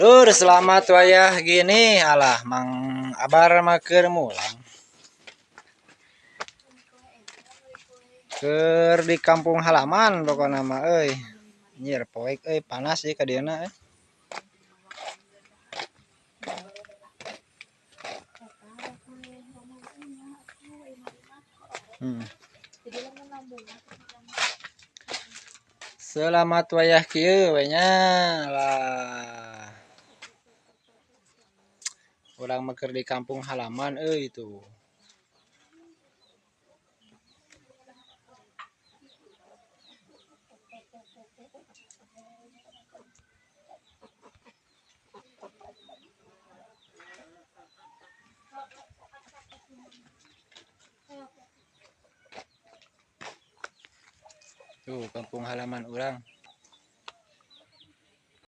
Lur, selamat wayah gini. Alah, Mang Abar mah keur mulang. Keur di kampung halaman pokona mah euy. Nyir poek euy, panas sih ka dieuna euy. Selamat wayah kieu we nya lah. Urang mah keur di kampung halaman euy tuh. Tuh kampung halaman urang.